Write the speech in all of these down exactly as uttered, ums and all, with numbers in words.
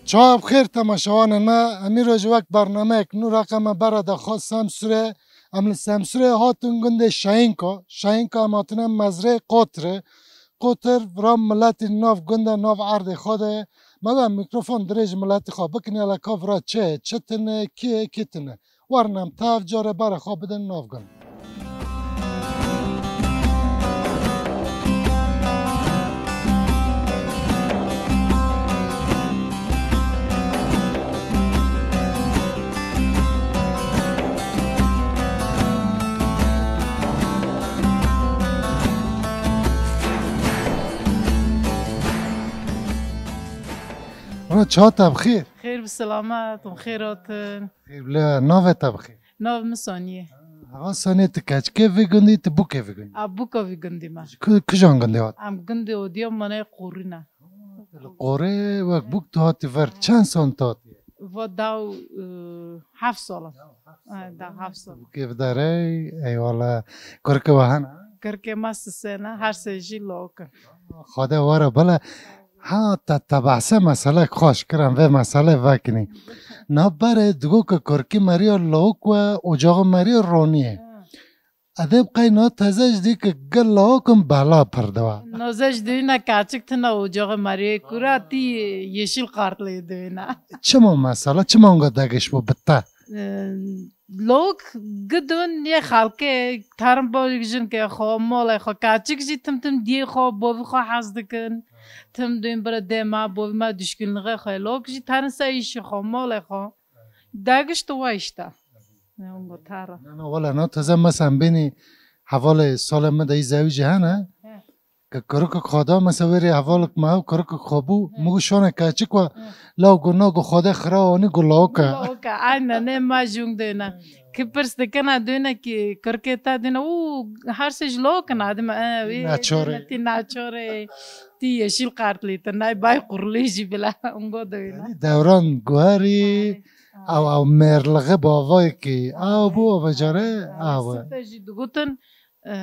Çawa bi xêr temaşevanên me, em îro jî wek bernameyek nû raqe me bere daxwaz Semsûrê. Em li Semsûrê hatin gundê Şayînka. Şayînka em hatine mezrê Qotirê. Qotir vira miletî nav gund e, nav erdê xwe de ye. Me ve mikrofon dirêj miletî xwe bikin, yala ka vira çi ye, çi tune, kî ye, kî tune. Werin em tev carê berê xwe bidin nav gund. Ra çawa te bi xêr? Xêr bi selamet, hûn xêr hatin. Xêr bile, navê te bi xêr? Nav min Saniye. Hava Saniye, tu keçikê vî gundî, tu bûkê vî gundî? A, bûka vî gundî me. Ji ku-, kijan gundê hat? Em gundê Odiyamanê Qorî ne. Li Qorê wek bûk tu hatî vir. Çend sal tu hatî? Va daw, e, heft sal. Ha, da heft sal. Bûkê vidare, eyvallah. Kurkê we hene? Kurkê me sisê ne, her sê jî lawik in. Xwedê were bile. Ha, te, te behse meselek xweş kirin, vê meselê vekinî. Na berê digo ku kurkî meriya lawik we, ocaxê meriya roniyê. Ha. Edê bi qey na teze ji dî ku gel lawik in bela pir diwa. Noze ji dî ne kaçik tine ocaxê meriyê kura tî yeşil kartlê dî ne. Çima mesela, çima onga degiş bû bi te? Lok gidon yê xelkê, terin bo jinke xo, molê xo, kaçik jî tim tim diyê xo, bovî xo hez dikin. Tim duyên bira dê ma, bovî ma düşkünlüğe xo. Lok jî terin se işi xo, molê xo. Dagişt wa işte. Ne ongo tara. Na, na, wala, na, teze mesen bênî hevalê salê min de î zewî jî hene. He. Ke kurikek xwe da, mesa wêrê hevalek me ew kurikek xwe bû, He. Min got şone keçik we, He. Law got na, got Xwedê xira anî, got lawik e. Lawik e, aynen, ne ma jûng dêne. Ki pirs dikena dêne ki kurikê te dêne, û her sê ji lawik in adime, e, wî Naçorê. Dêne tî naçorê, tî yeşil kartlî, te nay bay qurlî jî bile, ongo dêne. Yanî dewran guherî, Aynen. Ew, ew mêrlixê bavayekî, ew bû, ew vecare, ew e. Sifte jî digotin, e,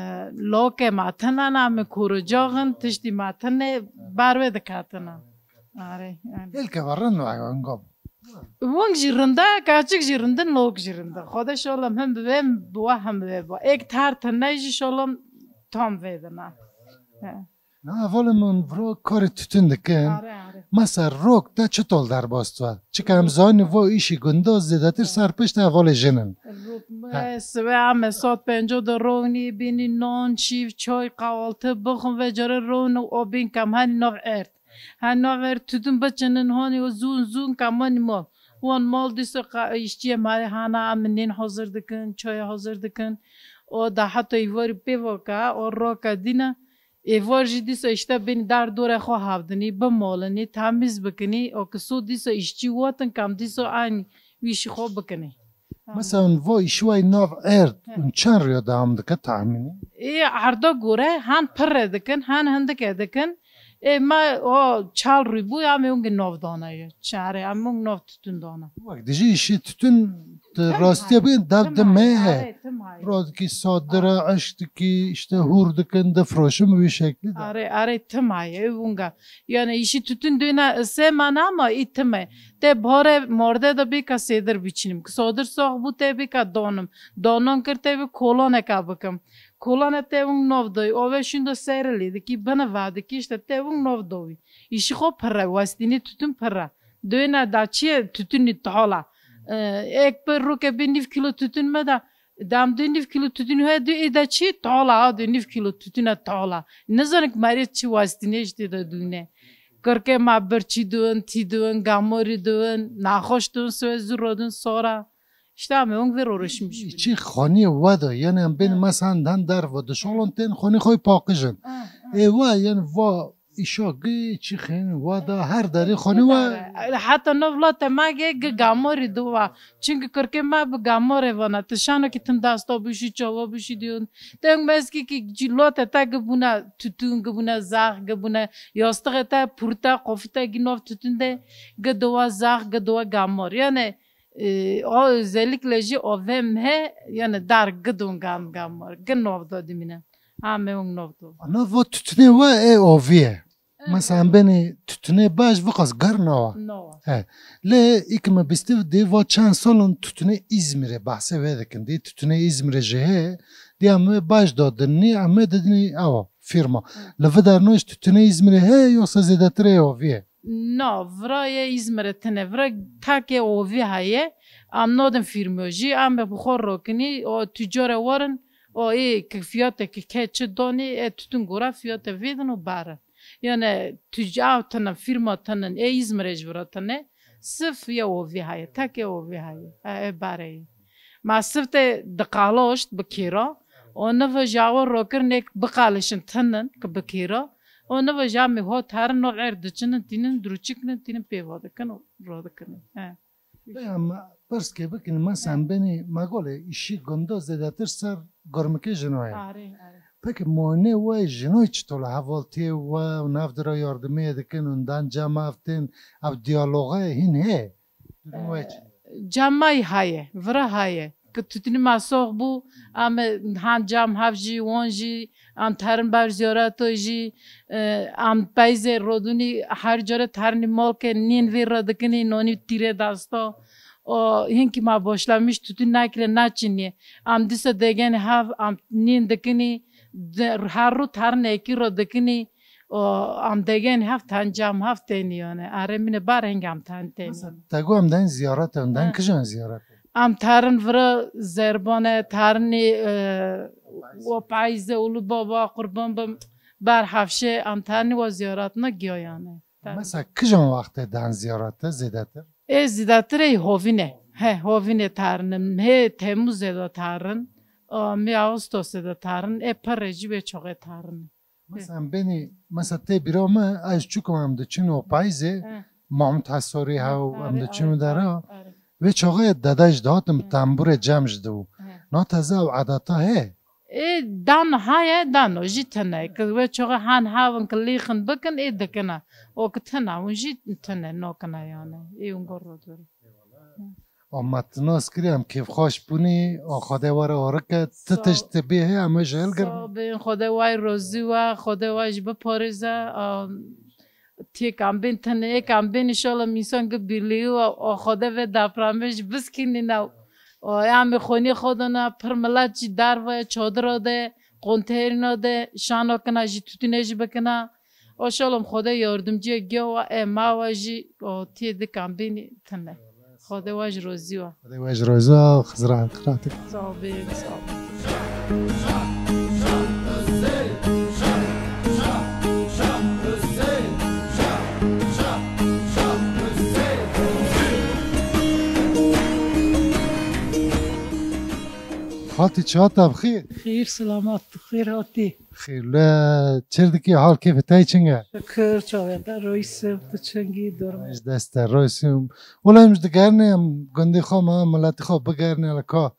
lokê me tine ne, em kûricax in, tiştî me tine, ber wê diketine. Arê, arê. Hêlke ve rind ve, engam. Weng jî rind e, kaçik jî rind in, lok jî rind in. Xwedê şolam hem bi vê, bi we hem bi vê bi. Êk tar tine jî şolam tam vê dina. He. Na, hevalê min viro karê tütün dikin. Are, are. Mesela rok te çi tol derbas diwe? Çika em zanî vo îşî gundo zêdetir ser pişt hevalê jin in. Rok He. me sibe ame saet pênco de ronî, bînî non, şîv, çay, kahvaltı, bixwin ve care ron û o bin kam hani nav erd. Hani nav erd tütün biçinin, hani o zûn zûn kam hani mal. Wan mal dîsa ka-, işçiye mare hana, em nên hazir dikin, çay hazir dikin. O da heta îvarî pê vaka, o roka dîne. Êvar jî dîsa îşte bên dar dore xwe havdinî, bimolinî, temîz bikinî, o ki so dîsa îşçî watin kam dîsa aynî wî îşî xwe bikinî. Mesela, va îşîway nav erd He. Û çend rûya dewam dike tahmînî? Ê erda gore han pirre dikin, han hindike dikin. Ê me o çal rû bû ya me wingî nav dane ye. Çare em wing nav tütün dane. Wek dijî îşî tütün Tim rastiye hayê, bigin, dev tim di hayê, me he. Arê, tim hayê. Ro dikî, sat dire, eşk dikî, işte hûr dikin, difroşin bi wî şeklî de. Arê, arê, tim hayê, ew winga. Yani îşî tütün duyna sê mane ama î tim e. Te bahare morde de bîka sêdir biçinim. Ki sodir sox bû te bîka donim. Donon kir te bi koloneka bikim. Kolone te wing nov doy. Ove şundo serilî dikî bine va dikî işte te wing nov doy. Îşî xo pirre, westînî tütün pirre. Duyna da çiye tütünî tola. Ee, ek bir ruke bir nîv kilo tütün me da. Dam dü nîv kilo tütün he dü ê da çi tola ha dü nîv kilo tütüne tola. Ne zanik merê çi wastine işte da dune. Kirke ma birçî dun, tî dun, gamorî dun, naxoş dun, soye zû rodun sora. İşte ama ön ver uğraşmış. Çi xanî we de, yani em bên Ha. Mesan dan der ve dişolon tên xanî xo paqijin. Ha, ha. Ê we, yani va Îşa gi çi xên wa da her derê xanî wa. Heta no vila te ma ge gi gamorî du wa. Çünkü kirkê ma bi gamorê vana. Ti şano ki tim dasta bişî, çawa bişî diyon. Te mezki ki cî lote te gi buna tütün, gi buna zax, gi buna yastixê te purta, qofî te gi nov tütün de, gi duwa zax, gi duwa gamor. Yani, e, o özellikle jî o V M H, yani dar gi dun gam gamor, gi nov da dimine. Ha, me weng nov do. Ana va tütünê we ê ovî ye. Mesela em benê tutunê baş viqas gar nawa. Nawa. He. Lê î ki me bîstiv dê va çend salin tutunê Îzmîrê behsê wê dikin. Dê tutunê Îzmîrê jî heye. Dê em wê baş dadinî, em wê didinî ewa firma. Hı. Li vi dernoş tutunê Îzmîrê heye yoksa zêdetirê ovî ye? Na, vira yê Îzmîrê tine. Vira takê ovî heye. Em nadin firmo jî, em bi xwe rokinî, o tüccarê warin, o ê ki fiyatê ki ke çi donî, e tutun gora fiyatê vêdin û barin. Yani tüccar tinin, firma tinin, ê Îzmirê ji vira tine, sif yê ovî heye, tek yê ovî heye, e, e bare ye. Ma sif te diqaloşt bi kêra, o niva ji awa rokirnek biqalişin tinin ki bi kêra, o niva ji amê hot herin no er diçinin, tînin, druçiknin, tînin pêva dikin û ro dikin. He. Em pirsê bikin, mesela em benî me golê îşî gundo zêdetir ser gormikê jino ye. Are, are. Peki muayene we jinoy çito li hevaltiyê we û nav dira yardimê dikin û dan cem ev tên, ev diyaloga hîn heye? Durum we çi? Cem me haye, vira haye. Ki tutinî me sox bû, em han cam hev jî, won jî, em terin ber ziyareto jî, e, em peyzê rodunî her care terinî molke nîn vî re dikinî, nonî tîrê dasta. O hinkî ma boşlamiş tutun nakire naçinî. Em disa degenî hev, em nîn dikinî, de, her ru terin ekî re dikinî. O em degenî hev ten cam hev tenî yani. Are mine bar heng em ten tenî. Mesela, te got em den ziyaret, em den kijan ziyaret? Em terin vira zerbane, terinî, e, o payze, ulu baba, qurban bim, ber hevşe, em terinî wa ziyaretine giya yani. Mesela kijan wextê dan ziyarete zêdetir? Ê zêdetir ê hovîne. He, hovîne tarinim. Hê Temmuzê de tarin. Aa, mê Ağustosê de tarin. Ê pirê jî wê çoxê tarin. Mesela em benî, mesela tê bîra me, ez çûkim em diçin û payzê, He. Mahmut Hesorî He, hew, em are, diçin are, û dera. Are, are. Wê çoxê dede ji dihatin bi He. Tembûrê cem ji dibû. He. Na teze ew edeta hê? Ê dan haye, dano jî tine. Ki wê çoxê han havin ki lîxin bikin, ê dikine. O ki tine, hûn jî tine, nokine yani. Ê hûn gor ro dore. O me tu nas kirî, em kêfxweş bûnî, o Xwedê we re orike, tu Sağ tişt tu bê heye, em ê ji hilgirin. Sağ bin, Xwedê way rozî we, Xwedê way jî biparêze. Am, Tê kambên tenê, ê kambên inşallah mîsan gi birlîgî wa, o Xwedê vê depremê jî biskînîne. O, ya mê xwînê xwe dana, pir milet jî derve, çadira de, konteyrîna de, şano kina jî, tûtûnê jî bikina. O şalom Xwedê yardimciyê giya wa, ê ma wa jî, o, tê di kambênî tine. Xwedê we ji rozî wa. Xwedê we ji rozî wa, Xizra, Xizra. Sağ ol, sağ ol. Hatî çata bi xêr. Xêr, selamat, xêr hatî. Xêr, le çir dikî, hal kêfê te çing e? Şikir, çavê te roysim, tu çingî, durma. Ez dest te roysim. Wela em ji digernê, em gundê xwe me, miletê xwe bigernê, li ka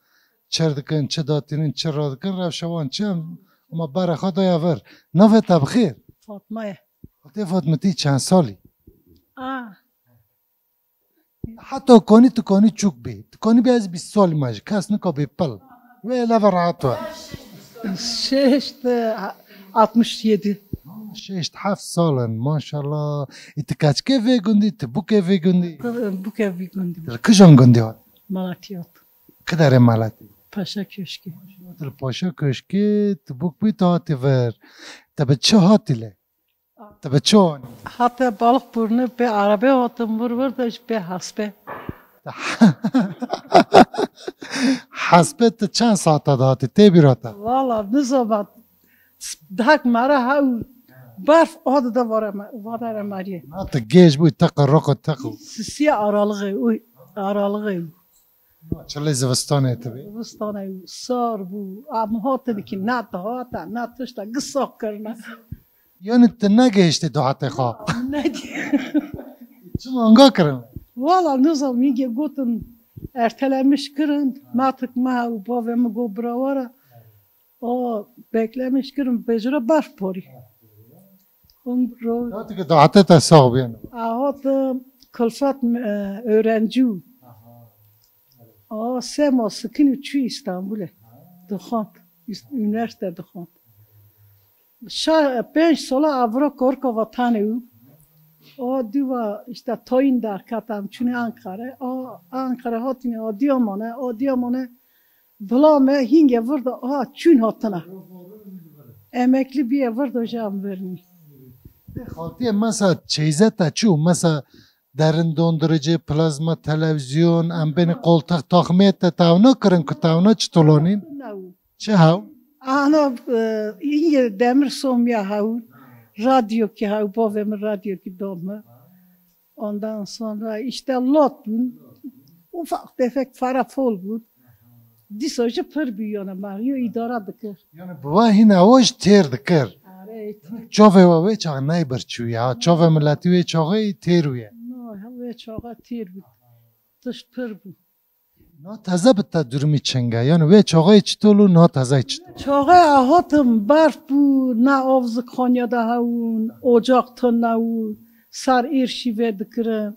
çir dikin, çi datînin, çi radikin, rewşa wan çi em, ma berê xwe daya vir. Navê te bi xêr? Fatma ye. Hatê Fatma, tî çend salî? A. Heta konî tu konî çûk bî. Tu konî bî ez bîst salî me jî. Kes nika bî pil. Wê leve rahat we. Şeşt, e, altmış yedi. Şeşt heft sal in, maşallah. Ê, tu keçikê vê gundî, tu bûkê vê gundî? Bûkê vê gundî. Tu li kijan gundî hat? Malatya hat. Ki derê Malatya? Paşa Köşkü. Tu li Paşa Köşkü, tu bûk bî, tu hatî vir. Te bi çi hatî lê? Te bi çi anî? Hate Balıkburnu, pê arabê hatim vir vir de ji pê hespe. Hespe tu çend saeta de hatî, tê bîra te? Valla nizama, dahak mara hew berf adi de vare me-, vadere meriyê. Na tu gêj bû, teqe roqo teqo. Sisiye aralığı, uy, aralığı. Çilê zivistanê tu bî? Zivistanê sar bû. Em hatin ki ne dihata, ne tişta, gi sax kirine. Yani tu negihiştî duhatê xwe? Ne. Çima anga kirin? Valla nizam, mîgê gotin ertelemiş kirin. Matik me û bavê min got birawara. O beklemiş kirin, bêjira berf porî. Hûn ro- Ya tu ki dahate te sax bîn. Ahat, e, Kulfet, e, öğrenci. A, sema sikin û çû İstanbul'e. Dixwant. Üst-, üniversite dixwant. Şa pênc sola avro korka vatanê û o diwa işte toyin derketam çûnê Ankara. O Ankara hatine, o Diyamane, o Diyamane. Bila me hînge virda, aha, çûn hatina. Emekli bîye virda jî em vernî. Xaltiyê mesa çeyze te çû, mesa derin dondirici, plazma, televizyon, em bêne qolteq taxmê te tawna kirin ku tawna çi tolonîn? Çi hew? Ana, e, iyi demir somya hew, radyo ki hew, bavê min radyo ki dom mi. Ondan sonra işte lot bûn. Ufak tefek para fol bûn. Dîsa jî pir bû, yana Mario îdara dikir. Yani bi va hîna o jî têr dikir. Are, Çavê we wê çax ney bir çû ya. Çavê miletî wê çaxê têr wî ye. No, wê çaxa têr bû. Tişt pir bû. Na teze bi te durumî çinge. Yani wê çaxê çi tol û na teze çi tol? Çaxê ahatim berf bû, ne av zi xanya de hewûn, ocaq tune û ser êr şîvê dikirin.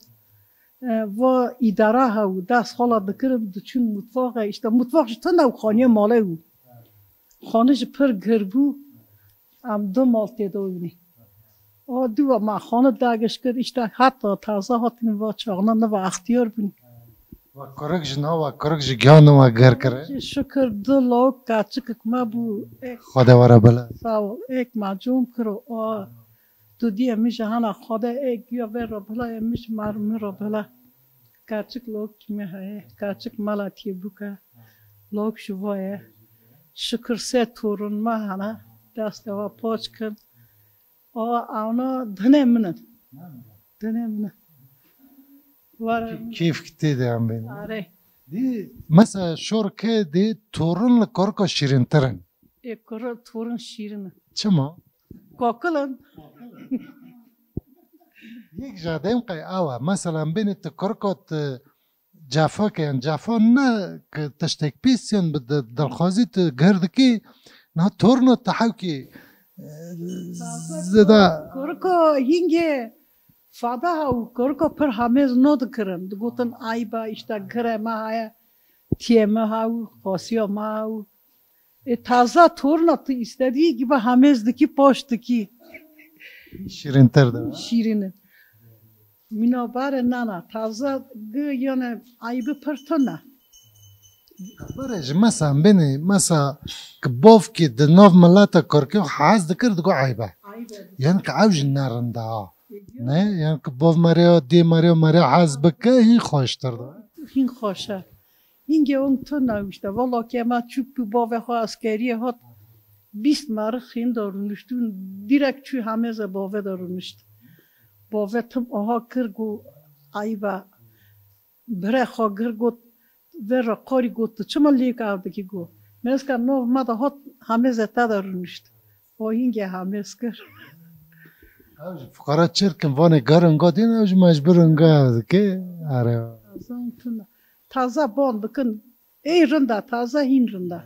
E, va îdara hew, dest xala dikirin, diçûn mutfaxê. Îşte mutfax jî tune û xaniyê malê bû. Xanî jî pir gir bû. Em du mal tê de wînî. O diwa me xanî dagiş kir, îşte heta taze hatin va çaxna niva extiyar bûn. Wa kurik ji na wa kurik ji giyanin wa gir kire. Şikir du lawik keçikik me bû. Ek Xwede were bile. Sağ ol. Ek macûm kiro. O tu diye min ji hana Xwede ek giya ve re bile, min ji mar min re bile. Keçik lawik me heye. Keçik mela tiyê bûke. Lawik ji va ye. Şikir se torun me hene. Dest eva paç kin. O ana dine min in. Dine min in. Were Kêf ki tê de em bên. Are. Dî mesela şor ke dê torun li korka şîrintir in. Ê kuro torun şîrin in. Çima? Kokil in. Yek jadeyim qey awa. Mesela em bêne tu korka tu cefa ke, yani cefa ne ki tiştek pîs yan bi di-, dilxwazî tu gir dikî, niha torna tu hewkî, e, zêde. Kurko hîngê fada ha û kurko pir hamêz no dikirin. Digotin ayba, işte gire me haya, tiyê me ha û, xasiya me ha û. E, taza torna tu istedî gibi hamêz dikî, paş dikî. Şîrintir de. Şîrin e. Mîna bare nana, taza gi yane aybi pir tune. Bare ji mesa binê, mesa ki bovkî di nav mileta Kurkê hez dikir digo aybe. Aybe. Yan ki ew jî ne rinda ha. Ne? Yan ki bov meriya, dê meriya, meriya hez bike hîn xweştir de. Hîn xweş e. Hingê ong tune işte. Valla ke me çûk bû bavê xwe eskeriyê hat. Bîst merix hîn de rûniştûn. Direk çû hemêze bavê de rûnişt. Bavê tim aha kir got, aybe. Birê xwe gir got, vê re qarî got, tu çima lêk ev dikî got. Mêska nov me de hat hemêze te de rûnişt. O hingê hemêz kir. Ew jî fuqara çirkin vanê gar inga dîn, ew jî mecbur inga ev dike. Are. Zan tune. Taze ban dikin. Ey rinda, taze hîn rinda.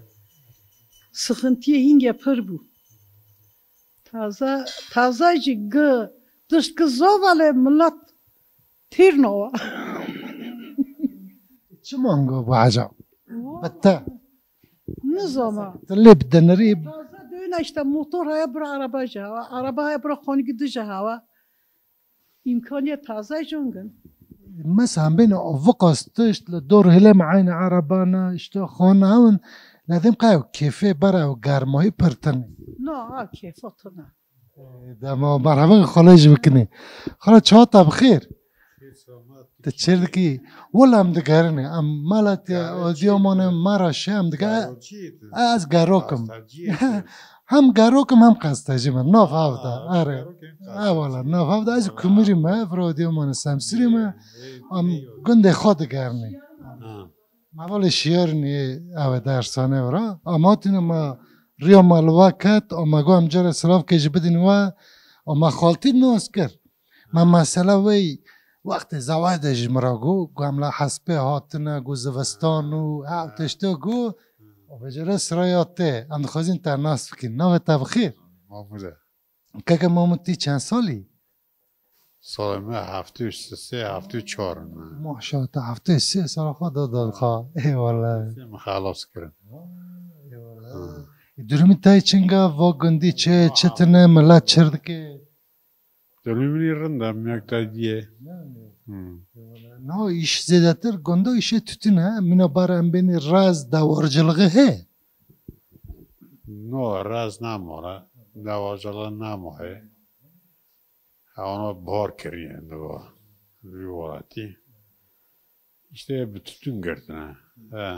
Sıxıntiyê hînge pir bû. Taze, taze jî gi, tişt ki zovale milet tîr nawa. Çima ngo bu ecab? Bitte. Nizama. Lê bi denirî. Taze döne işte motor haya bira araba jî hava. Araba haya bira xonî dije hava. Îmkaniyê taze jongin. Mesela bêne o viqas tişt li dor hilê me aynî erebana, işte xona ew in, lê dêm qey ew kêfê bera ew germahî pir tune. No, ew kêfa tune. Dema merhaba xalê jî bikinî. Xala çawa te bi xêr? Te çêr dikî? Wela em digerine. Em mala te odiyomane me re şe em diger. Ez gerok im. Hem gerok im hem qestecî me. Nav hev de. Erê. Ewala nav hev de. Ez kumirî me. Vira odiyomane semsirî me. Em gundê xwe digerine. Mevalê şiyarî nî ew e dersane wira. Ama tîne ma riya ma li we ket, ama got em cara silav ke jî bidin we, ama xaltî nas kir. Ma mesela wey wextê zewaj de jî min ra got, got em la hespê hatine, got zivistan û ew tişta got, o vecere siraya te, em dixwazin te nas bikin. Navê te bi xêr? Mahmûd e. Keke Mahmûd tî çend salî? Sala me heftê û sê, heftê û çar in. Maşallah, te heftê û sê sala xwe da dal xwe. Eyvallah. Sê min xelas kirin. Eyvallah. Ha. E, Durumî te çinga va gundî çi, çi tune, milet çir dike? Durumî min rind e, miyak te diye. Hmm. No, îş zêdetir gunda îşê tütün he. Mîna bar em bênî raz dawarcılığı he. No, raz namore. Dawarcılığı namohe. Ha, ona bar kiriye, digo. Vî welatî. İşte bi tütün girtine. He.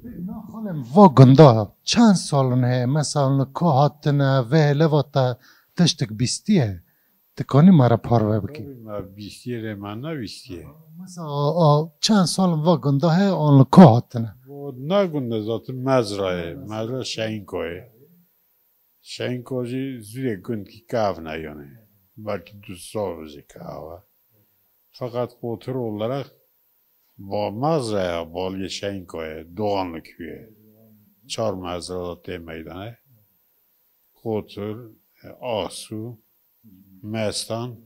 Na xalem va gunda çend salin heye? Mesela li ku hatine, vê hele va te tiştik bîstiye. Ti kanî me re parve bikî? Tabii, me bîstiye lê me nebîstiye. Mesela o, o çend salin va gunda heye, an li ku hatine? Bu ne gunda zaten mezra ye. Mezra Şehinko ye. Şehinko jî zûrê gund kî kav ne yani. Belki du sal jî kav e. Fakat kotur olarak ba mezraya baliyê Şehinko ye, Doğanlı köyü. Çar mezra da tê meydane. Kotur, e, Asu, Mestan,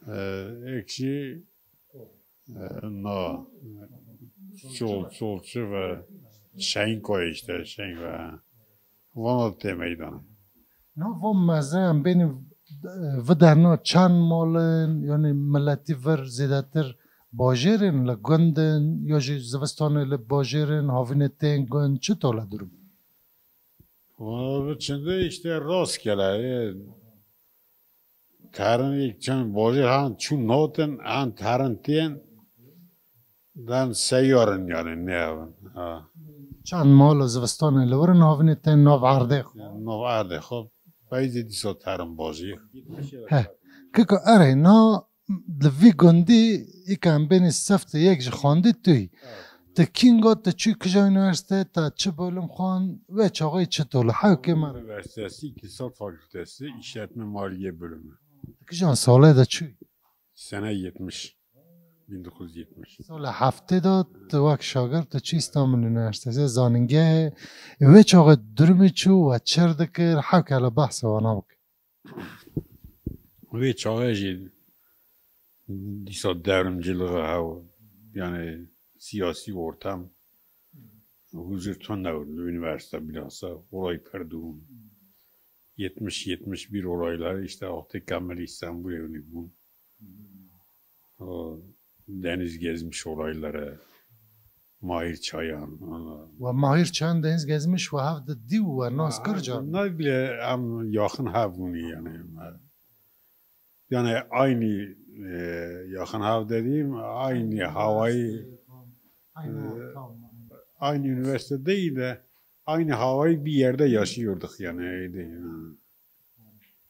e, ek jî, e, na, Çol, Çolçu ve Şehinko işte, Şehinko, he. Vana tê meydana. Na va mezreyan bênî, e, viderna çend malin, yani milletî vir zêdetir bajêrin, li gundin, ya jî zivistanê li bajêrin, havînê tên gund, çi tole durum? Valla bi çinde işte rastgele, e, Terin ilk çend bajêr han çûn notin, han terin tên, den seyarin yani ne evin. Ha. Çend mal û zivistanê li wir in havînê tên nav erdê xwe. Nav erdê xwe. Peyzê dîsa terin bajêr. He. Kiko erê na li vî gundî îka em bênî sefte yek ji xwendî tu yî. Ti kînga, ti çû kija unîversîte, te çi bölüm xwend, wê çaxê çi tole? Hewkê me re. Üniversitesi, İktisat Fakültesi, İşletme Maliye Bölümü. Ti kijan salê de çû? Sene yetmiş. Bin dokuz yüz yetmiş. Sala heftê de tu wek şagird tu çû Îstanbul Üniversitesi zanîngehê. Wê çaxê durumî çû we çir dikir, hewkê hele behsa wana bike. Wê çaxê jî dîsa devrimciliği hew, yani siyasi ortam huzur tune li üniversite bilhassa olay pir dibûn. Yetmiş, yetmiş bir olayları işte Altı Kamil İstanbul'e bûn. O Deniz Gezmiş olayları, Mahir Çayan. Ve Mahir Çayan, Deniz Gezmiş ve hev de dî we nas kir can. Bunlar bile em yakın hev bûnî yani. Yani aynı, e, yakın hev dediğim aynı havayı, aynı e, ortam, aynı üniversite değil de aynı havayı bir yerde yaşıyorduk yani. Öyle değil, ha.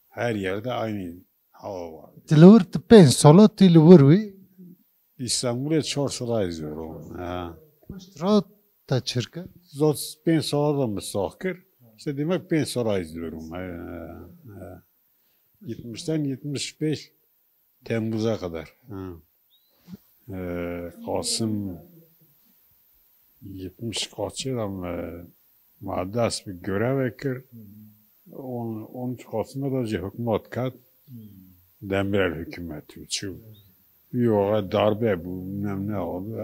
Her yerde aynı hava var. Ti li wir tu pênc sala tî li wir wî? İstanbul'e çar sala izliyorum. Ha. Pişt re te çirke? Zot pênc sala da min sax kir. İşte demek pênc sala izliyorum. He, he, he. Yetmişten yetmiş beş Temmuz'a kadar. Ha. Ee, Kasım yetmiş kaçı da mı, ma dest bi göreve kir. On, on üç Kasım'da da jî hükümet kat. Demirel hükümeti çû. Yok, darbe bu, bilmem ne oldu.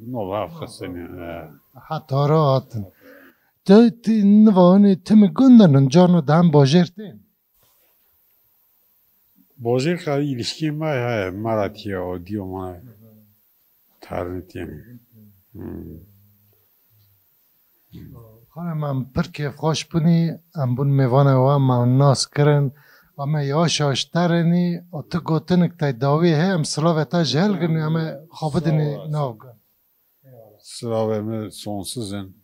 Ne oldu, haftasını. Heta ra hatin. Te, te, nivanê timi gundan cano dem bajêr tên. Bajêr xwe îlişkî me heye, me re tiye, o diyo me tarnitiyê. Hmm. Xanım, em pir kêfxweş bûnî, em bûn mêvanê we, me nas kirin, em ê yavaş yavaş terênî, û tu gotinik te dawî heye, em silavê te ji hel girin, em ê xwe bidinî nav gun. Sıra verme sonsuz in.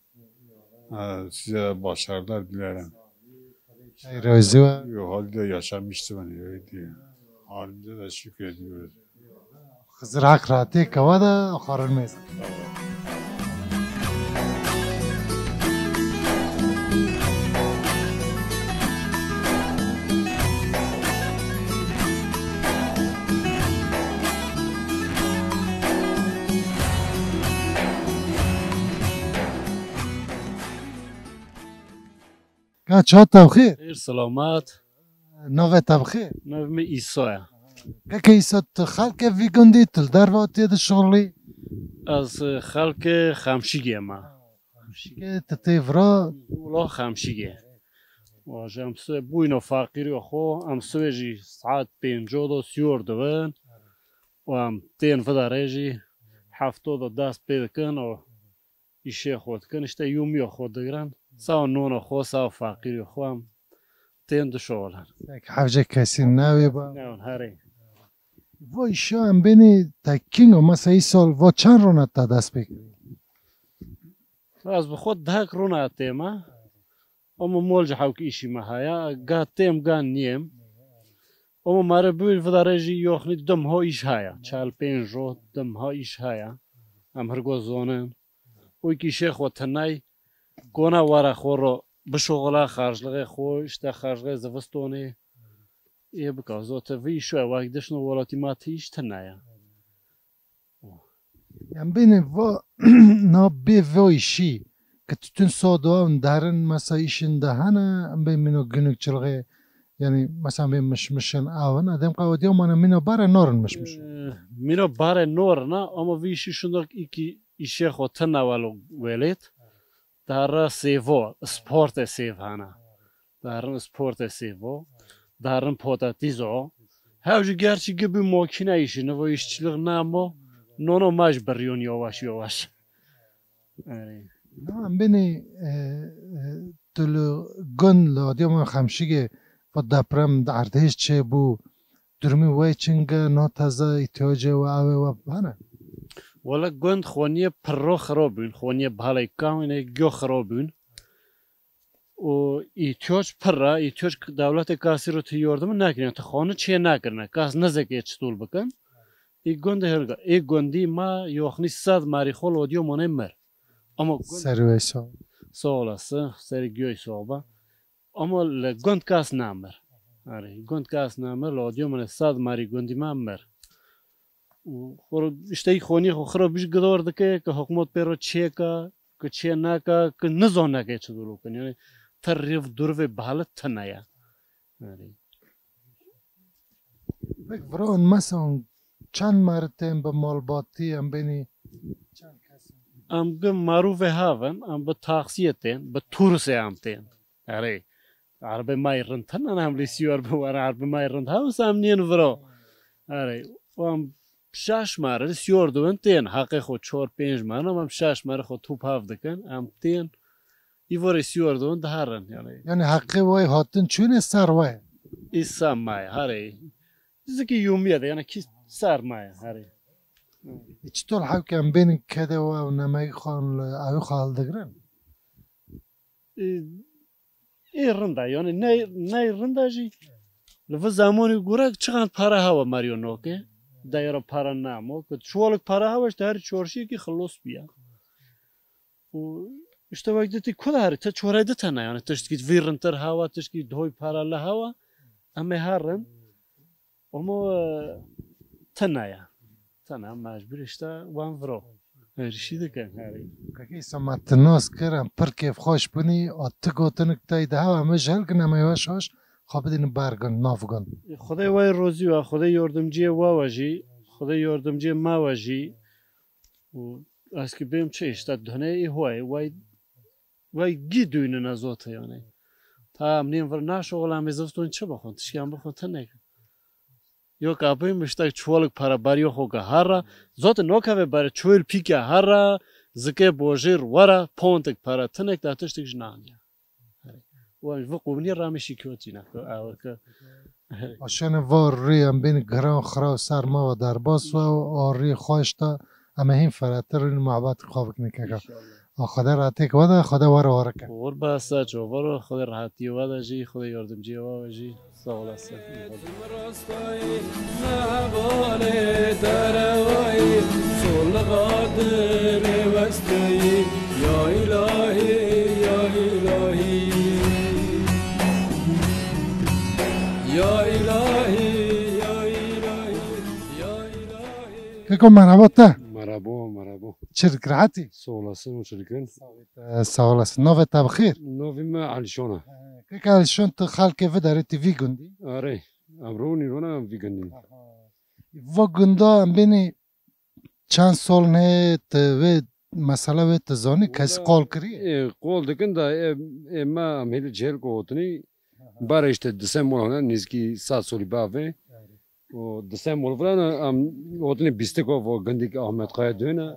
Ha, size de başarılar dilerim. Hey, razî we. Yok, halde yaşamıştım hani, öyle diyor. Halimize de şükür ediyoruz. Xizir hak rahatê kewa de xwarin mêz. Ka çawa te bi xêr? Xêr selamet. Navê te bi xêr? Navê min Îsa ye. Keke Îsa, tu xelkê vî gundî, tu li derve tê dişuxulî? Ez, e, xelkê Xemşîgê me. Şike tu tê vira. Wilo Xemşîgê. Û ji em sibê bûyno feqîrî xwe, em sibê jî saet pênco do sîyor dibin. Û em tên vida rê jî hefto do dest pê dikin û îşê xwe dikin. Îşte yûmiyo xwe digirin. Saw nona xwe, saw feqîrî xwe em tên dişoxilin. Tek hevce kesî newê ba. Newin herê. Vo îşa em bênî te kîngo, mesela îsal vo çend rona te dest pê kirî? Ez bi xwe dehek rona tême. Ama mol ji hewk îşî me haya. Ga têm, ga niyêm. Ama mare bû vida rê jî yoxnî dim ho îş haya. Çel pênc ro dim ho îş haya. Em hirgo zonin. Û kî şê xwe tenay kona wara xwe ro bişoxila xarjlixê xwe, işte xarjlixê zivistonê. Ê bika, zote vî şoya wek dişno welatî ma ti îş tenaya. Em bêne va na bê vê îşî ki tutun sodo ew derin mesa îşin de hene, em bê mîno günük çilxê, yani mesela bê mişmişin ew hene, dem qawediya mane mîno bare norin mişmiş. Ee, mîno bare norina, ama vî îşî şindok iki îşê xwe tena welo welêt. Dara sêvo, sportê sêv hana. Darin sportê sêvo. Darin potatîzo. Hew jî gerçî gibi mokîne îşî, nivo îşçilik namo. Nono ma ji biriyon yavaş yavaş. Erê. Na em bênî, e, e, tu li gund li Adıyaman Xemşîgê va deprem di erdhêj çêbû. Durumê we çing e, na teze îhtiyacê we ew ê we hene? Wele gund xweniye pirro xiro bûn, xweniye balê kawine gyo xiro bûn. Û îhtiyac pir e, îhtiyac dewletê kasî ro ti yardim nekirine, ti xwani çê nekirine, kas nizekê çitûl bikin. Î gundê hirga, ê gundî ma yoxnî sed marî xol odiyo mone mir. Ama gund Serî wê sağ. Sağ olasın, serî göy soğba. Ama li gund kas namir. Arê, gund kas namir, li odiyo mone sed marî gundî ma mir. Û xwe işte xonî xwe xira bîj gidor dike, ki hikûmet pê re çêka, ki çê naka, ki nizaneke çi dûr bikin. Yani te rêv dûr vê bahalet tine ya. Yani. Pek vira hûn mesela çend meri tên bi malbatî em bênî çend kes in? Em gi marûvê havin, em bi taksiyê tên, bi turusê em tên. Erê. Erbê mayî rind tine, em lê sîyor bi were erbê mayî rind. Hewsa em niyên viro. Erê. Û em şaş mare sîyor dibin tên. Heqê xwe çor pênc mare, em şaş mare xwe top hav dikin. Em tên. Îvorê sîyor dibin diherin. Yani. Yani heqê way hatin çûnê ser way. Îsa maye, herê. Zikî yûmiye de, yani kî ser maye, herê. Çitor hewke em bênin kede we û nemeyî xwe li ew xwe hildigrin? Ê, ê rind e, yani ney, ney rind e jî li vî zemanî gure çiqand para hewa meriyo noke, deyra para namo, ki çuwalik para hewa işte her çorşiyekî xilos biya. Û işte wek dîtî ku de herî, te çorey di tene, yani tiştkî vî rindtir hewa, tiştkî doy para li hewa, em ê her rind. Ama, e, tine ya. Tine mecbur işte wan viro. Êrişî dikin herî. Peki, îsa me tu nas kir, em pir kêfxweş bûnî, a tu gotinik tey de hewa me ji hilkin em ê weş weş xwe bidînin ber gund, nav gund. Xwedê we rozî we, Xwedê yordimciyê we we jî, Xwedê yordimciyê me we jî. Û ez ki bêm çi işte dune î hoy, wey, wey gî dûyne ne zote yani. Ta em nêm vir naşoxil em ê zivston çi bixwin, tişkiyan bixwin tine. Yok abim işte çuwalik para beriyo xo ke herra. Zote nokeve bere çuwil pîke herra. Zike bojir were pontik para tinek da tiştik ji naniye. Wan ji vi qûmnî ramê şîkiyotî ne. Ew ke Aşene va rê em bên giran xiraw ser me ve derbas ve û a rê xweş de em ê hîn feretir in muhabbet xwe bikin keka. A Xwedê rahatiyek we de, Xwedê we re warike. Qurba ser çovaro, Xwedê rahatiyê we de jî, Xwedê yardimciyê we ve jî. Sağ olasın. Rastayî, nehevalê derewayî, sol qadirê westeyî, ya îlahî, ya îlahî. Ya îlahî, ya îlahî, ya îlahî. Keko, merhaba te. Merhaba, merhaba. Çi dik, rahatî? Sağ olasın, hoş geldin. Ee, sağ olasın. Navê te bi xêr? Navê me Alişan e. Ee, kek Alişan, tu xelkê vê derê, tu vî gundî? Erê, em ronî rona em vî gundî. Aha. Va gunda em bênî çend sal ne tu vê Mesela wê tu zanî, kes qol kirî? Ê, qol dikin da, ê, ê me em hêlî cihêl ku gotinî, Bara işte di sed mol hene, nêzîkî sed solî bavê. Û di sed mol vira ne, em hotine bîstik û vo gindîk Ahmet Kaya döne.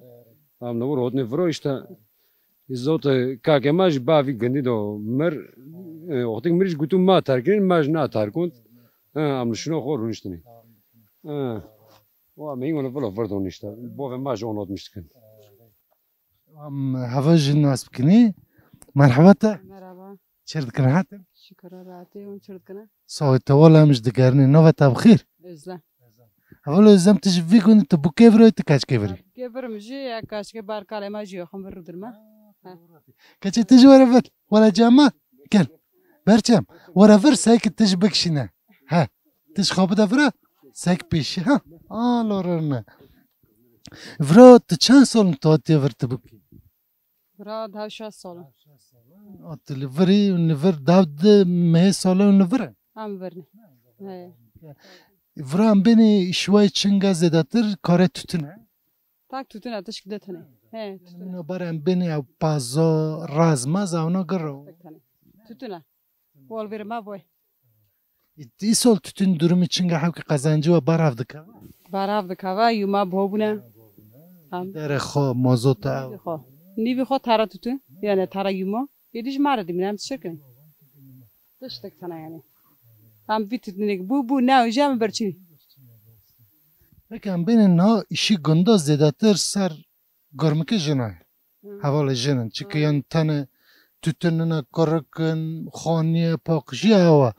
Em ne vur hotine viro işte. Îzot kakê me jî bavî gindî do mir. E, oxtik mir jî gotû ma terkin, ma jî na terkund. E, em li şino xo rûniştinî. E, o em hîn vilo vir don işte. Bovê ma jî onot miştikin. Em heva jî nas bikinî. Merhaba te. Merhaba. Çir dikin hatin? Şükür, rahatî, hûn çir dikine? Sağ ol, te wala em ji digerinê. Nava te bi xêr? Özlem. Heval Özlem, tu ji vî gundî, tu bûkê vir û tu kaçkê vir î? Bûkê vir im jî, ya kaçkê bar kalê me jî yoxim vir rûdirme. Keçê tu jî were vir. Wala cama? Gel. Berçem. Were vir, seyki tu jî bikişîne. He. Tu ji xwe bide vira, sek pêşî, ha? A, lorerne. Vira tu çend sal in tu hatiye vir tu bikî? Vira deha şeş sal in. A, tu li vir î, li vir dev di mehê sale in li vir e? Em vir ne. He. Vira em bênî şiwayê çinga zêdetir kare tütün e? Tak tütün e, tişk de tune. He, tütün e. Mino bar em bênî ew pazo, razmaz, ewna giro. Tek tane. Tütün e. Wal vêre me boy. Îsol tütün durumu çinga hewkî qezencî we barav dikeve? Barav dikeve, yuma bo bûne. Ham. Dere xo, mozota ew. Nîvî xo. Nîvî xo tara tütün, yani tara yuma. Êdî ji me re dimîne, em tişt kirin. Tiştek tane yani. Em vî tütünek bû, bû, ne, ji em berçî. Peki em bêne niha îşî gunda zêdetir ser gormikê jina ye. Hı. Hevalê jin in. Çike Hı. yan tenê tütün nine, kurik in, xaniye, paqijî ew e.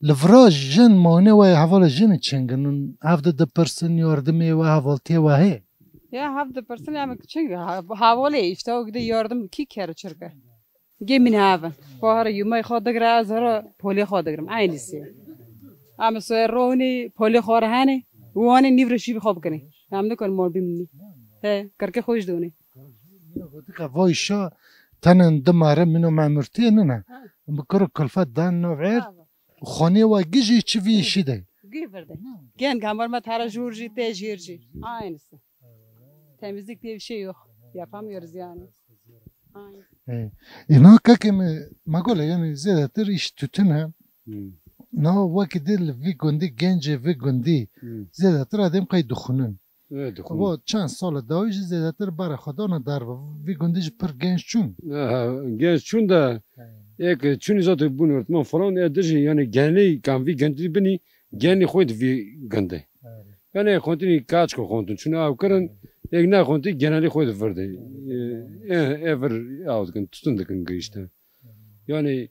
Li vira jin mayne we hevalê jin çing in. Ev de dipirsin yardimê we, hevaltiyê we heye? Ya hev dipirsin, em çing ha-, hevalê işte o gide yardım kî kere çirke. Gê min hev in. Xwe here yumay xwe digire, ez here polê xwe digirim. Aynısı. Em soye ronî polê xwe re hene. Û anê nîv re şîvî xwe bikinê. Em nikon mor bimînî. He, kirkê xwe ji donê. Gotika vay şa tenen dimare mino memurtiye nine. Ha. Bi kiro kulfet dan no ver. Bravo. Xonê wa gijî çi vî işi de. Gî verde. Gen gamar ma tara jûr jî, te jêr jî. Aynısı. Temizlik diye bir şey yok. Yapamıyoruz yani. Aynen. E, îna kekê me, me gole, yani zêdetir îş tütün e. Hmm. Na wekî dê li vî gundî, gencê vî gundî, Hmm. zêdetir edêm qey dixwînin. Evet, dixwînin. Bo çend sala dawî jî zêdetir berê xwe dana derve. Vî gundî jî pir genç çûn. Ha, genç çûn de, He. êk çûnî zaten bûn öğretmen falan, e, dijî, yani genlî kan vî gundî binî, genlî xwe di vî gundê. Evet. Yani xontinî kaç ko xontin. Çûn ew kirin, êk ne xontin genelî xwe di vir de. E, e, e vir ew dikin, tütün dikin girişte. Yani,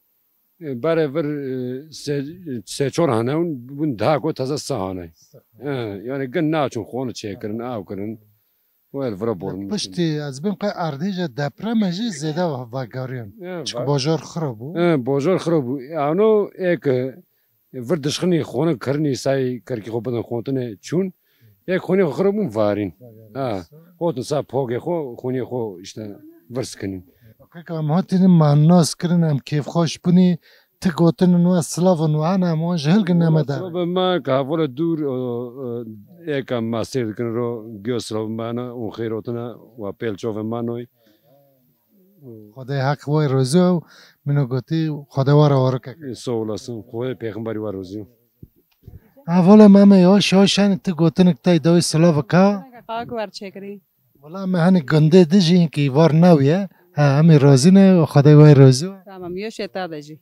e, berê vir, e, se, se çor hane un, bun daha ko taze sahane. E, yani gin naçûn xonu çêkirin, ew kirin. Wê li vira borin. Piştî ez bim qey erdhêja depreme jî zêde vegeriyan. E, Çik va- bajar xira bû. E, bajar xira bû. Ano êk, e, vir dişxinî xonê kirinî say kerkî xwe bidin xontinê çûn. Êk xonê xwe xira bûn varîn. Ha, gotin sa pogê xwe, xonê xwe işte vir sikinîn. Kek em hatînin me nas kirin, em kêfxweş bûnî. Ti gotin û we silavên we hene, em wan ji hilgin neme de. Silavê me ke hevalê dûr, o, o, êk em me sêr dikin ro, giyo silavê me hene, û xêr hotine, we pêl çovê me noy. Xwedê heq we rozî û min û gotî, Xwedê we re warike. Sağ olasın, Xwedê pêxemberî we rozî. Hevalê me me ya, şaşen ti gotinik tay dawî silavika. Qak wer çekirî. Wala me hani gundê dijî ki var nawiye. Ha, em ê razî ne, Xwedê we rozî. Tamam, yo şeta de jî.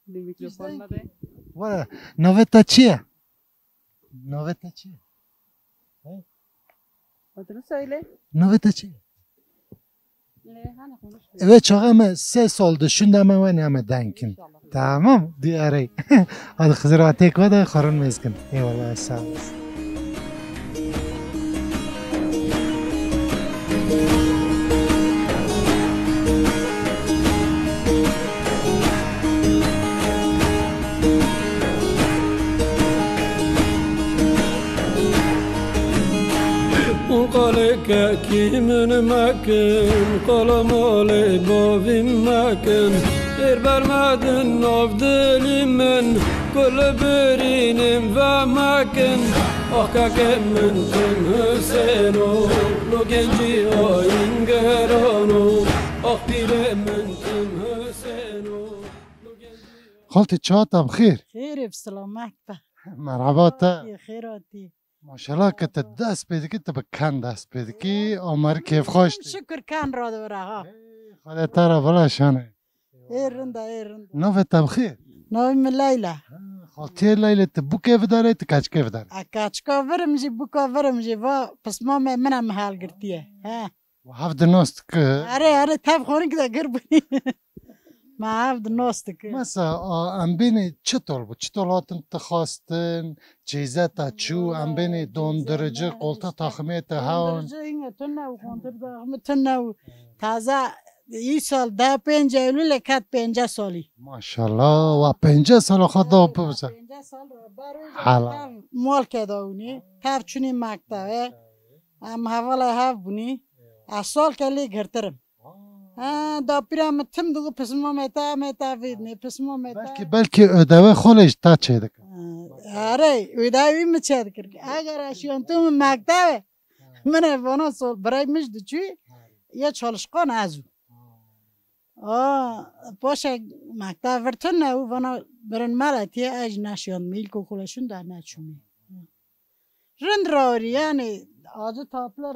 Li mîkrofon me de. Wala, navê te çi ye? Navê te çi ye? He? Adını söyle. Navê te çi ye? Ee, hani konuş. Eve çaxa me sê sal de şunda me wen ya me denkin. İnşallah. Tamam, diyarey. Hadi xiziratek ve de xarın mezgin. Eyvallah, sağ olasın. Qalê kekî min mekin, qala malê bavî mekin. Êr bermedin nav dilî min, Kul birînim ve makin, ah kake min tim Hüseyno, lo gencî ayîn gerano, ah pîrê min tim Hüseyno. Xaltî, çawa te bi xêr? Xêr ê, bi selamet be. Merhaba te. Xêr hatî. Maşallah ke te dest pê dikî, tu bi ken dest pê dikî, amar kêfxweş dî. Şükür ken radivire ha. Ey, Xwedê te re bila şane. Ê rinda, ê rinda. Navê te bi xêr? Navê min Leyla. Ha, xaltiyê Leylê, tu bûkê vidarê, tu keçikê vidarê? A keçika virim jî, bûka virim jî, va pismamê min e min helgirtiye. He. Wa hev dinas dike? Erê, erê, tev xwarin ki de gir bûnî. Ma hev dinas dike. Mesela, a, em bênê çi tol bû? Çi tol hatin tu xwestin? Çêze te çû? Em bênê dondirici, qolta taximê te hewn? Dondirici hînge tune û qolta taximê tune û taze îsal deh pênc Eylûlê ket pênceh salî. Maşallah, wa pênceh sala xwe da bibise. Pênceh sal re ber wê Hala. Tev mal ke da wînî, tev çûnî mektebe. Em hevalê hev bûnî. Ez salke lê girtirim. Ha, dapîra min tim digo pismamê te, em ê te vêdinê, pismamê te. Belkî, belkî ödevê xwe lê ji te çêdike. Ha, erê, ödevê wî min çêdikir. Eger ez şiyantim mektebe, min ê vana sol birayê min jî diçû, yê çalışkan ez û. A, paşê mekteb vir tune û vana birin meletiye, ez jî neşiyandim, îlkokula şûnde neçûmî. Rind raorî, yanî acı tatlı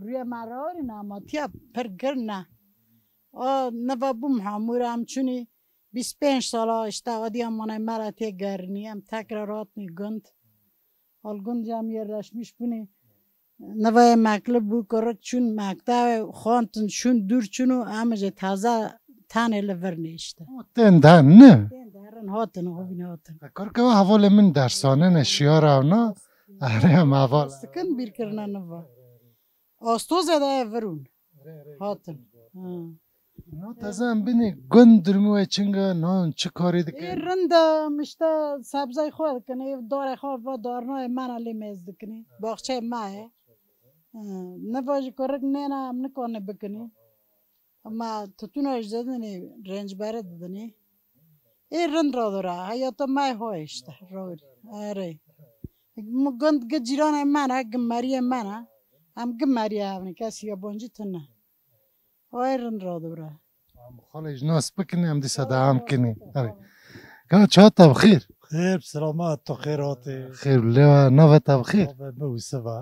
rüye me raorî ne, ama tiya pir gir ne. A, niva bûm hamûr, em çûnî bîst pênc sala işte adiya manay meletiye gerinî, em tekrar hatnî gund. Al gund jî em yerleşmiş bûnî. Niva yê meklib bû, kurik çûn mektebê, xwantin, çûn dûr çûn û em jî taze tenê li vir nêştin. Tên der ne? Tên derin hatin, hovîn hatin. Kurik ew hevalê min dersanene şiyara evna, erê em heval. Sikin bîr kirine niva. Astozê de ev virûn. Hatin. Ha. No teze em binê gund durumê wê çinga, no çi karî dikin? Ê rind e, em işte sebzey xwe dikin, ê darê xwe va darnayê me ne lê mêz dikinî. Baxçeyê me ye. Ha, niva jî kurik nêne em nikanê bikinî. Ama tutuna jî didinî, rêncberê didinî. Ê rind radora, heyata me ho işte, rawir. Erê. Gund gi cîranê me ne, gi meriyê me ne. Em gi meriyê hevnî, kes yabancî tune. Ay rind radora. Em xalê ji nas bikin, em dîsa dewam kinî. Erê. Ka çawa te bi xêr? Xêr, selamet, tu xêr hatî. Xêr, lê navê te bi xêr? Navê min Wisif e.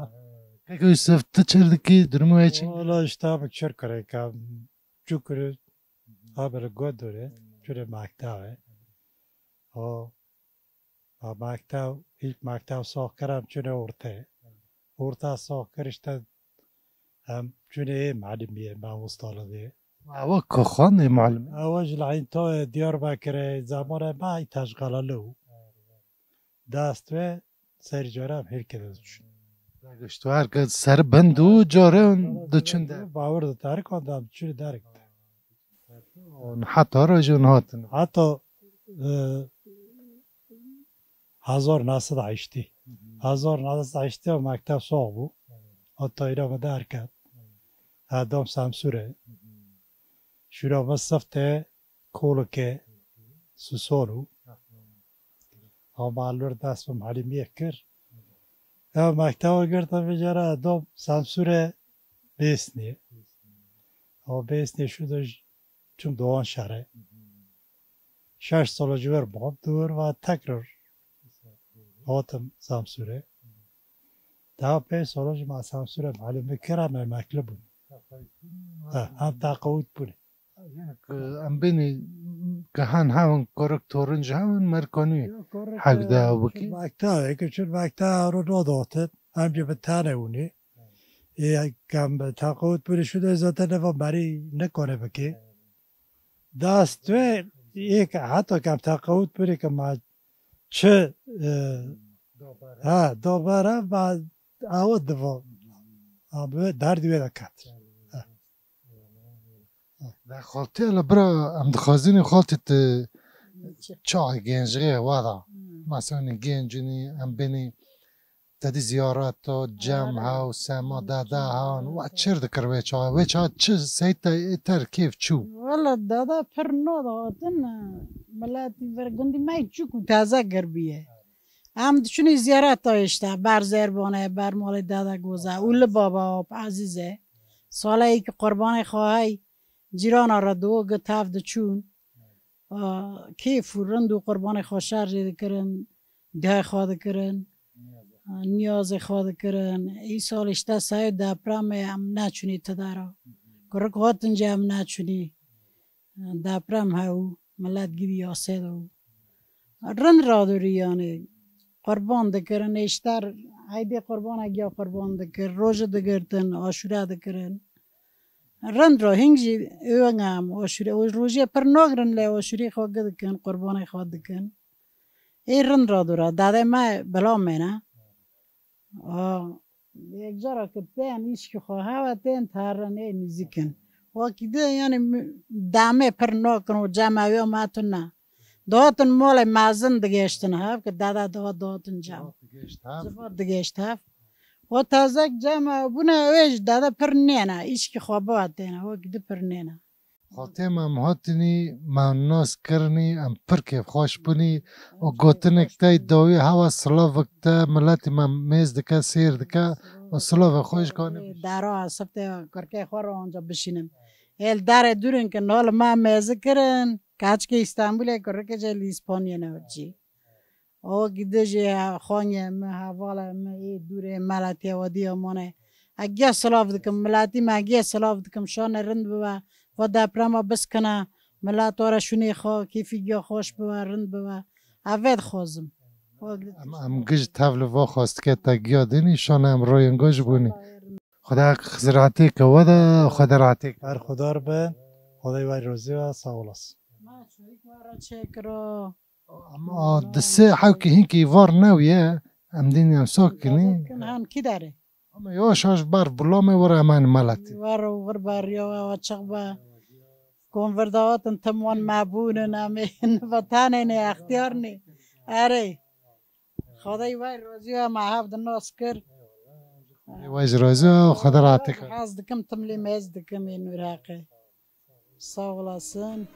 Kek Wisif, tu çir dikî, durumê wê çi? Wala işte em çir kirê ke, çi kirê, ha, bere gund dore, çire mektebe. O, ha, mektev, ilk mektev sox kir em çûne orte. Orta sox kir işte em çûne ê melimiyê, mamostalığı. Ewa ku xwendê melimî? Ewa ji Leyntayê Diyarbekirê, zamanê me î teşqalalı û. Dest ve ser cara em her kere diçûn. Gişt her ke ser bend û care diçûn de. Bawer de tarik an da diçûn derek. Heta rojê hûn hatin. Heta, e, hezar neh sed û heştê. Hezar neh sed û heştê mekteb sox bû. Heta îra me derket. Edam Semsûre. Şûra me sifte Kolike, Susolu. Ama lor dest bi melimiyê kir. Ev mekteba girta vêcera Edam Semsûre Bêsnê. Ama Bêsnê şû de çûm Doğan şere. Şeş sala ji wer mam, di wir ve tekrar hatim Semsûre. Daha pênc sala jî me Semsûre melimî kir, em emekli bûn. Ha, em teqawut bûne. Yanî ku em bênî ku hen hewin, kurik torin ji hewin, merkanî hek de ew bikî. Çûn mekta, eke çûn mekta ro nadotin, em jî bi tenê hûnê. Ê, kem teqawut bûnê şû de zaten neva merî nikane bikê. Dest wê, ê ke heta kem teqawut bûnê ke me çi, e, ha, dobere me ew diva. Abi derdê wê de ket. Xaltî, hele bira, em dixwazînî xaltî tu çaxê gencixê wa da. Hmm. Mesela gencinî, em bênî Te dî ziyareta cem Ara. Hew, sema dada han. Wa çir dikir wê çawa? Wê çawa çi seyte êter kêf çû? Wala dada pir nod hatin. Miletî ver gundî me çûk û taze girbiye. Em diçûnî ziyareta işte. Ber Zerbane, ber malê dada Goza. Û li baba ap Ezîze. Saleyê ki qurbanê xwe hey. Cîrana re do gi tev diçûn. A, kêf û rind û qurbanê xwe şerjê dikirin, dihê xwe dikirin, a, niyazê xwe dikirin. Îsal işte seyê depremê em neçûnî ti dera. Kurik hatin jî em neçûnî. Deprem hebû, milet gîrî yasê de bû. Rind radûrî yanî. Qurban dikirin, êşter eydê qurbanek ya qurban dikir, rojê digirtin, aşûre dikirin. Rind ra hîng jî eweng em aşûrê, û rojê pir nagirin lê aşûrê xwe gi dikin, qurbanê xwe dikin. Ê rind ra dûra, dadê me bila mene. A, yek cara ki tên îşkî xwe hewe tên terin ê nîzîkin. Wekî di yani mi-, demê pir nakin û cem ew ya me tune. Dihatin malê mezin digêştin hev, ki dada dihat dihatin cem. Dihat digêşt hev. Zivat digêşt hev. Û tezek cem ew bûne, wê ji dada pir nêne, îşkî xwe bihatêne, wekî di pir nêne. Xaltê me em hatinî, me nas kirinî, em pir kêfxweş bûnî û gotinek te dawî hewa silavek te, miletî me mêz dike, sêr dike û silavê xwe ji kanê bişîne. Dara sifte kurkê xwe re onca bişînin. Ê li darê dûrin ki nol me mêzi kirin, kaçkê Îstanbulê kurikê jê li Îspanyê ne cî. O gidê jê xanyê min, hevalê min, ê dûrê, miletê wediya mane. Egiya silav dikim, miletî me egiya silav dikim, şanê rind bibe, va deprema biskine, milet were şûnê xwe, kêfî giya xweş bibe, rind bibe. Ev vê dixwazim. Em, em giş tev li va xwestikê te giya dênî, şanê em royên guş bûnî. Xweda xizir hatê ke we de, xweda rahatê ke. Berxudar be, Xwedê we razî be, sağ olasın. Ma çayik wara çêkiro. Ama di sê hewkî hinkî var newiye, em dîn em sokinî. Kin han kî dare? Ama yavaş yavaş bar bulamê were hemen meletî. Were wir bar ya, wa çiq be. Konverdawatin tim wan mebûnin, em ê vatanê ne, extiyar ne. Erê. Xwedê we razî be, me hev di nas kir. Xwedê we ji razî be, Xwedê rahatê ke. Hez dikim, tim lê mêz dikim, ê Nûrheqê. Sağ olasın.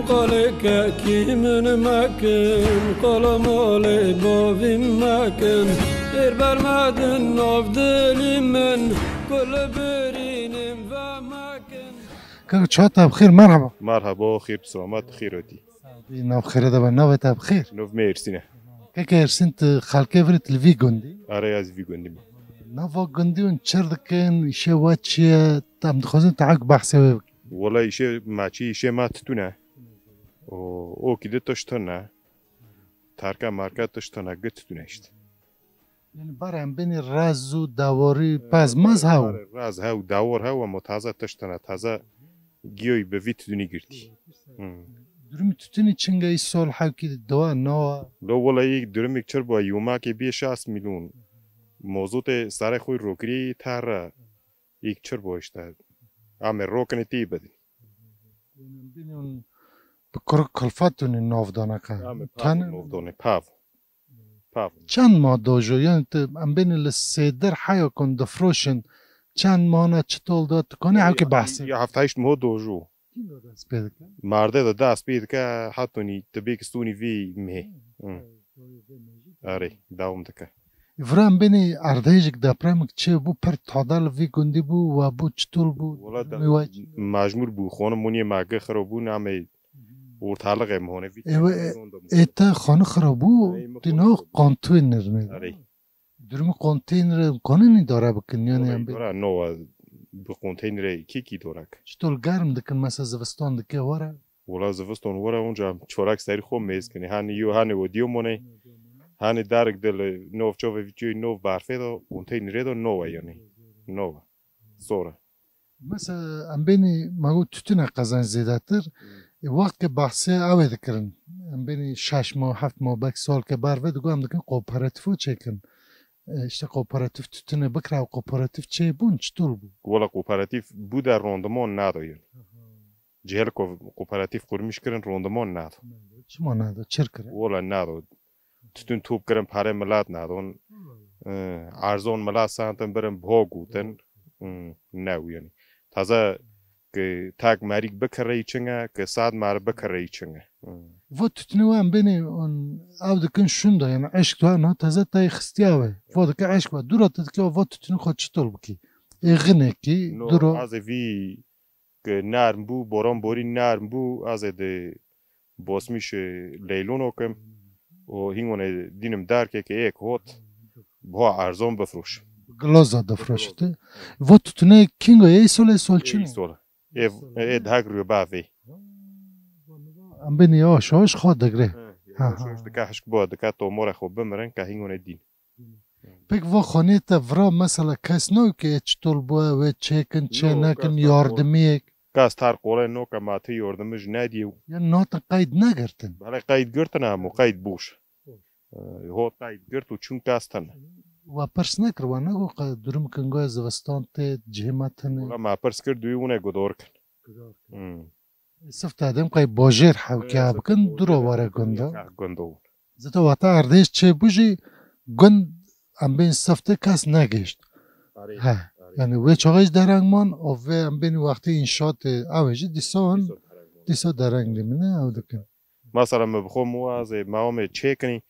Qalê kekî min mekin, qala malê bavî mekin, êr bermedin nav dilî min, ku li birînim vemekin. Kaka, çawa te bi xêr, merhaba. Merhaba, xêr bi selamet, xêr hatî. Sağ ol, nav xêre de be, navê te bi xêr. Nov me Ersîn e. Kaka Ersîn, tu xelkê vir î, tu li vî gundî? Erê, ez vî gundî me. Nava gundî hûn çir dikin, îşê we çi ye? Em dixwazin tu hewk behsê wê bikî. Wela îşê me çi, îşê me titûn e. O, okî di tişt tune. Terke merke tişt tune, gi titûn e işte. Yani bar em bênî raz û dawarî pez mez hew. Raz hew, dawar hew, ama taze tişt tune, taze giyoy bi vî titûnî girtî. Hmm. Durumî titûnî çinge îsol hewkî dewa nawa? Lo wela yek durumî çir bû, yumakê bî şast milyon. Mozotê serê xwe rokirî terre. Yek çir bû işte. Amê rokine tî bidin. Bi kuruk kulfat tûnî nav dane ke. Amê pav nav dane, pav. Pav. Çend ma dojo? Yani tu em bênî li sêdir heya kun difroşin. Çend mana çitol da tu konê hewkî behsê? Ya heft heşt mo dojo. Kî da dest pê dike? Merde de dest pê dike, hetonî tibêk stûnî vî mihê. Hı. Erê, dewam dike. Vira em bênî erdhêjik, depremik çê bû, pir tada li vî gundî bû, we bû, çitol bû? Wela de mecmûr bû, xanim muniyê me gi xirab bûn, em ê ortalık em hone vî. Ê we, ê te xane xirab bû, tîno konteyner ne? Erê. Durumî konteynerê kanîn îdare bikin, yani em bê. Wela nova bi konteynerê kî kî dorek. Çitol germ dikin, mesela zivistan dike were? Wela zivistan were onca çolak serî xwe mêz kinî. Hani yo, hani o diyo mone. Hani derek de li nov çove vî çiyo nov berfê de konteynerê de nova yani. Nova. Sora. Mesela em bênî me got tütüne qezenc zêdetir. E, wext ke behsê ew ê dikirin. Em bênî şeş ma, heft ma, belkî salke ber vê digo em dikin kooperatîfo çêkin. E, işte kooperatif tütüne bikra, kooperatif çê bûn, çitol bû? Wala kooperatif bû de rondiman nado yin. Cihel ko-, kooperatif kurmiş kirin rondiman nado. Çima nado? Çir kirin? Wala nado. Tütün top kirin, pare milat nadon. E, arzon milat santin birin bo gotin. Hmm, ne yani. Taze ke tak merik bikirey çinge, ke sad mer bikirey çinge. Hmm. Vo tütünü wan beni on ev dikin şunda, yani eşk dua na taze tay xistiya ve. Vo dike eşk ve. Dura te dike vo tütünü xo çitol biki. E, gine ki, No, duro. Az e vî ke nerm bû, boran borî nerm bû, ez ê di bosmîş, e, leylûno kim û hîngonê dînim derkeke êk hot, buha erzon bifroş. Gloza difroşite. Vo tütüne kingo ê sol ê sol çin? Ê sol. Ê, ê dihek rû bavê. Em bênî yavaş yavaş xwe digre. Ha, ha. Dike hişk bo, dike tomore xwe bimirin, ke hîngonê dîn. Pek va xanê te vira mesela kes nayê ke çitol bû, wê çêkin, çê No, nekin, kes nayê. Yardimiyek. Kes tar qore noke ma te yardimij nedî. Ya natin qeyd negirtin? Belê qeyd girtin ama qeyd boş. Ee, hot qeyd girt û çûn kes tine. Wa pirs nekir, wa nego qe durum kingo zivistan tê cihê me tine. Wala ma pirs kir duyê wune gudor kin. Hmm. Sifte dem qey bajêr hewke bikin, duro were gunda. Gunda. Zeta wata erdêş çê bû jî gund em bên sifte kes negihişt. Arê, He, arê. Yani wê çaxê jî dereng man, û vê em bên wextê înşaatê ew jî dîsa hon, Dîsa dereng man. Dîsa dereng lê min e, ew dikin. Mesela min bi xwe min wazê mewamê çêkinî,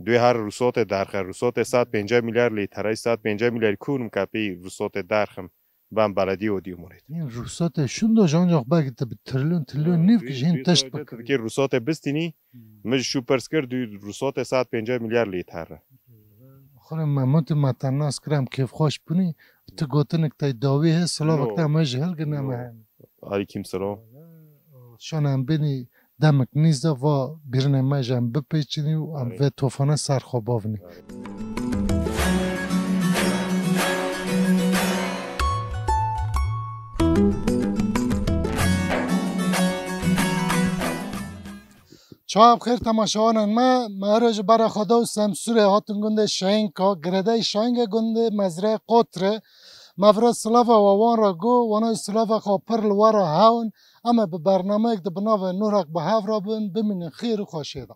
duyê her rûsotê derxe, rûsotê sed pêncî milyar lîtere, sed pêncî milyar kûn min kapî rûsotê derxim. Ben belediye odî umurêt. Yin ruhsatê şundo ji ancak belkî te bi trilyon, trilyon nîv ki ji hin teşt bikir. Ki ruhsatê bistînî, Hmm. Min ji şû pirs kir, dû ruhsatê sed pêncî milyar lî tere. Xwirê Memûtî me te nas kir, em kêfxweş bûnî, tu gotinik te dawî he, silavek No. te me ji hilgirine me No. Hem. Alîkîm selam. Şan em bênî Demek nîz de va bîrinê me ji em bipêçinî û em Erê. Vê tofane ser xwe bavnî. Erê. Çawa bi xêr temaşevanên me, me ero ji Bera Xweda û Semsûrê hatin gundê Şehinka, girêdayî Şehingê gundê mezreyê Qotre. Me vira silava we wan re got, wana jî silava xwe pir li we re hewn. Em ê bi bernameyek di bi navê Nûrek bi hev re bin, bimînin xêr û xweşiyê de.